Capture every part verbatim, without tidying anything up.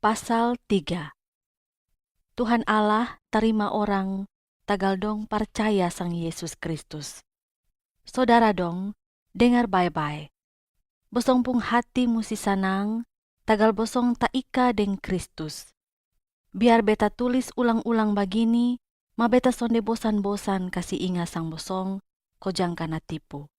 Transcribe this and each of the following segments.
Pasal tiga. Tuhan Allah tarima orang tagal dong parcaya sang Yesus Kristus. Sodara dong, dengar bae-bae. Bosong pung hati musti sanang, tagal bosong taika deng Kristus. Biar beta tulis ulang-ulang bagini, ma beta sonde bosan-bosan kasi inga sang bosong, ko jang kana tipu.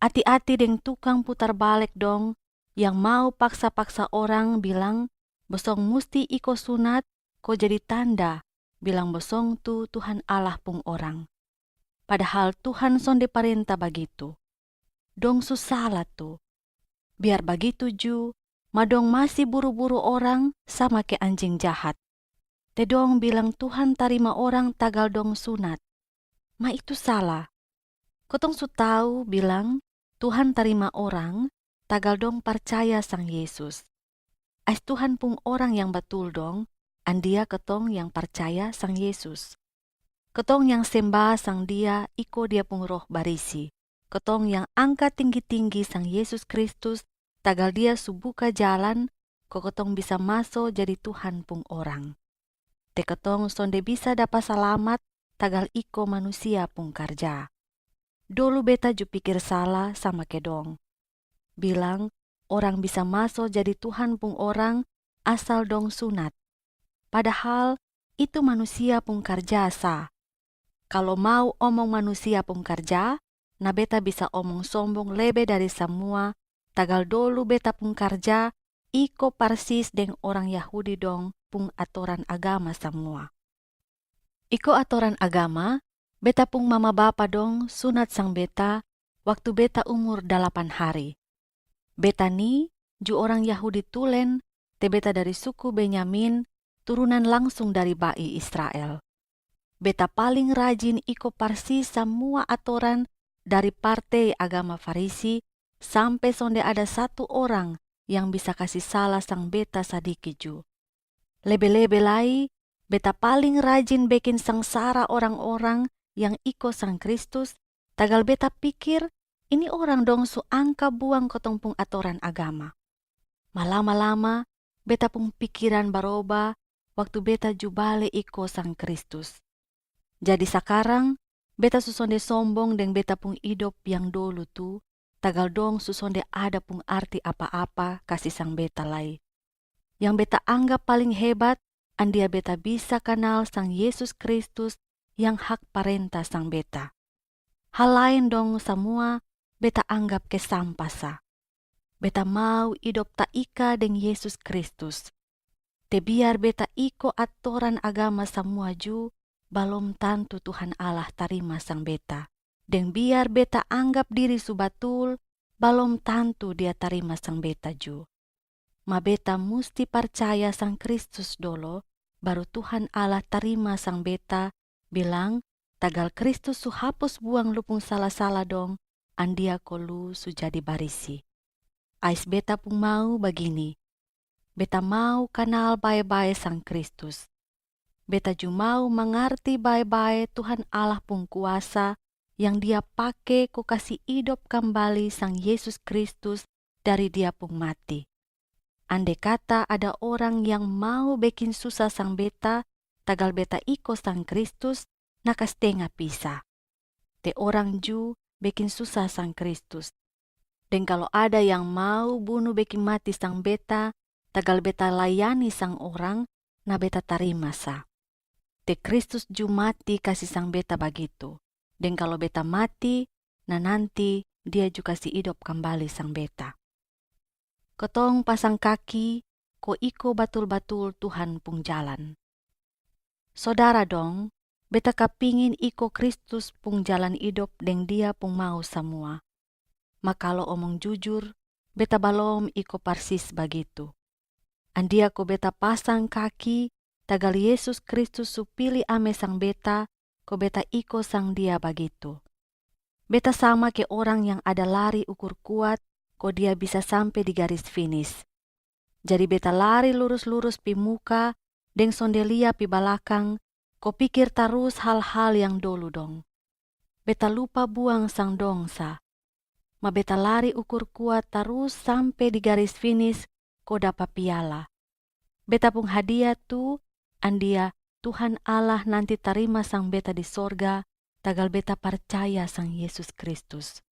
Ati-ati deng tukang putar balek dong, yang mau paksa-paksa orang bilang, bosong musti iko sunat, ko jadi tanda, bilang bosong tu Tuhan Allah pung orang. Padahal Tuhan sonde parenta bagitu. Dong su sala tu. Biar bagitu ju, ma dong masi buru-buru orang sama ke anjing jahat. Te dong bilang Tuhan tarima orang tagal dong sunat. Ma itu sala. Kotong su tau bilang Tuhan tarima orang tagal dong parcaya sang Yesus. Ais Tuhan pung orang yang batul dong, andia kotong yang parcaya sang Yesus. Kotong yang semba sang Dia iko Dia pung Roh Barisi. Kotong yang angka tinggi-tinggi sang Yesus Kristus, tagal Dia su buka jalan, ko kotong bisa maso jadi Tuhan pung orang. Te kotong sonde bisa dapa salamat, tagal iko manusia pung karja. Dolu beta ju pikir sala sama ke dong. Bilang, orang bisa maso jadi Tuhan pung orang asal dong sunat. Padahal, itu manusia pung karja sa. Kalo mau omong manusia pung karja, na beta bisa omong sombong lebe dari samua, tagal dolu beta pung karja iko parsis deng orang Yahudi dong pung atoran agama samua. Iko atoran agama, beta pung mama bapa dong sunat sang beta waktu beta umur dalapan hari. Beta ni ju orang Yahudi tulen, te beta dari suku Benyamin, turunan langsung dari ba'i Israel. Beta paling rajin iko parsis samua atoran dari partei agama Farisi, sampe sonde ada satu orang yang bisa kasi sala sang beta sadiki ju. Lebe-lebe lai, beta paling rajin bekin sangsara orang-orang yang iko sang Kristus, tagal beta pikir, ini orang dong su angka buang kotong pung atoran agama. Ma lama-lama, beta pung pikiran baroba waktu beta ju bale iko sang Kristus. Jadi sakarang, beta su sonde sombong deng beta pung idop yang dolu tu, tagal dong su sonde ada pung arti apa-apa kasi sang beta lai. Yang beta anggap paling hebat, andia beta bisa kanal sang Yesus Kristus yang hak parenta sang beta. Hal laen dong samua beta anggap ke sampa sa. Beta mau idop taika deng Yesus Kristus. Te biar beta iko atoran agama samua ju, balom tantu Tuhan Allah tarima sang beta. Deng biar beta anggap diri su batul, balom tantu Dia tarima sang beta ju. Ma beta musti parcaya sang Kristus dolo, baru Tuhan Allah tarima sang beta, bilang, tagal Kristus su hapus buang lu pung sala-sala dong, andia ko lu su jadi barisi. Ais beta pung mau bagini, beta mau kanal bae-bae sang Kristus. Beta ju mau mangarti bae-bae Tuhan Allah pung kuasa yang Dia pake ko kasi idop kambali sang Yesus Kristus dari Dia pung mati. Ande kata ada orang yang mau bekin susa sang beta, tagal beta iko sang Kristus, na kastenga pi sa. Te orang ju bekin susa sang Kristus. Deng kalo ada yang mau bunu bekin mati sang beta, tagal beta layani sang orang, na beta tarima sa. Te Kristus ju mati kasi sang beta bagitu. Deng kalo beta mati, na nanti Dia ju kasi idop kambali sang beta. Kotong pasang kaki, ko iko batul-batul Tuhan pung jalan. Sodara dong, beta kapingin iko Kristus pung jalan idop deng Dia pung mau samua. Ma kalo omong jujur, beta balom iko parsis bagitu. Andia ko beta pasang kaki, tagal Yesus Kristus su pili ame sang beta, ko beta iko sang Dia bagitu. Beta sama ke orang yang ada lari ukur kuat, ko dia bisa sampe di garis finis. Jadi beta lari lurus-lurus pi muka, deng sonde lia pi balakang, ko pikir tarus hal-hal yang dolu dong. Beta lupa buang sang dong sa. Ma beta lari ukur kuat tarus sampe di garis finis, ko dapa piala. Beta pung hadia tu andia Tuhan Allah nanti tarima sang beta di sorga, tagal beta parcaya sang Yesus Kristus.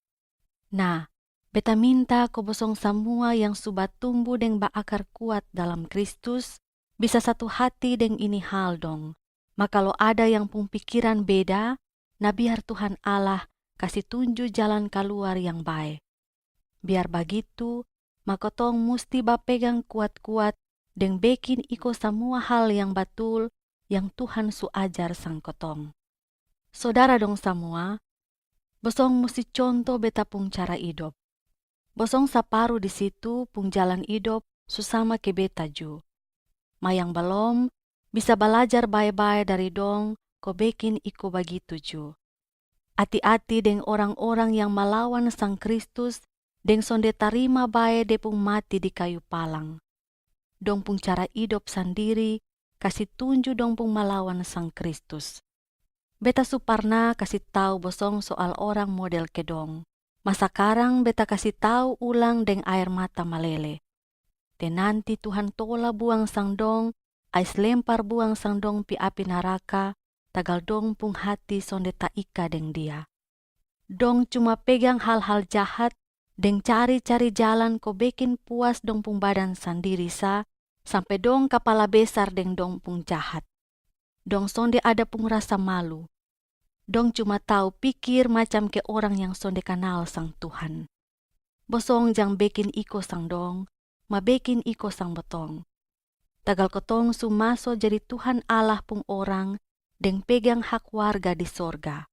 Nah, beta minta ko bosong samua yang su batumbu deng baakar kuat dalam Kristus, bisa satu hati deng ini hal dong. Ma kalo ada yang pung pikiran beda, na biar Tuhan Allah kasi tunju jalan kaluar yang bae. Biar bagitu, ma kotong musti bapegang kuat-kuat deng bekin iko samua hal yang batul yang Tuhan su ajar sang kotong. Sodara dong samua, bosong musti conto beta pung cara idop. Bosong saparu di situ pung jalan idop su sama ke beta ju. Ma yang balom, bisa balajar bae-bae dari dong ko bekin iko bagitu ju. Ati-ati deng orang-orang yang malawan sang Kristus deng sonde tarima bae de pung mati di kayu palang. Dong pung cara idop sandiri kasi tunju dong pung malawan sang Kristus. Beta su parna kasi tau bosong soal orang model ke dong. Ma sakarang beta kasi tau ulang deng aer mata malele. Te nanti Tuhan tola buang sang dong, ais lempar buang sang dong pi api naraka, tagal dong pung hati sonde taika deng Dia. Dong cuma pegang hal-hal jahat deng cari-cari jalan ko bekin puas dong pung badan sandiri sa, sampe dong kapala besar deng dong pung jahat. Dong sonde ada pung rasa malu. Dong cuma tau pikir macam ke orang yang sonde kanal sang Tuhan. Bosong jang bekin iko sang dong, ma bekin iko sang botong. Tagal kotong su maso jadi Tuhan Allah pung orang deng pegang hak warga di sorga.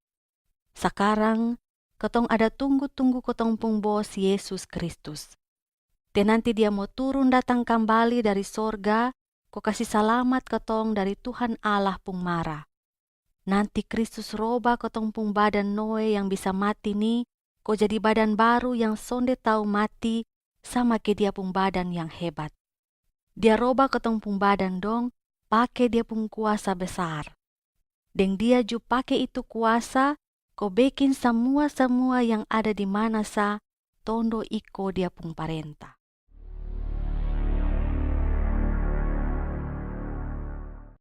Sakarang, kotong ada tunggu-tunggu kotong pung Bos Yesus Kristus. Te nanti Dia mo turun datang kambali dari sorga ko kasi salamat kotong dari Tuhan Allah pung mara. Nanti Kristus roba kotong pung badan noe yang bisa mati ni ko jadi badan baru yang sonde tau mati, sama ke Dia pung badan yang hebat. Dia roba kotong pung badan dong pake Dia pung kuasa besar. Deng Dia ju pake itu kuasa ko bekin samua-samua yang ada di mana sa tondo iko Dia pung parenta.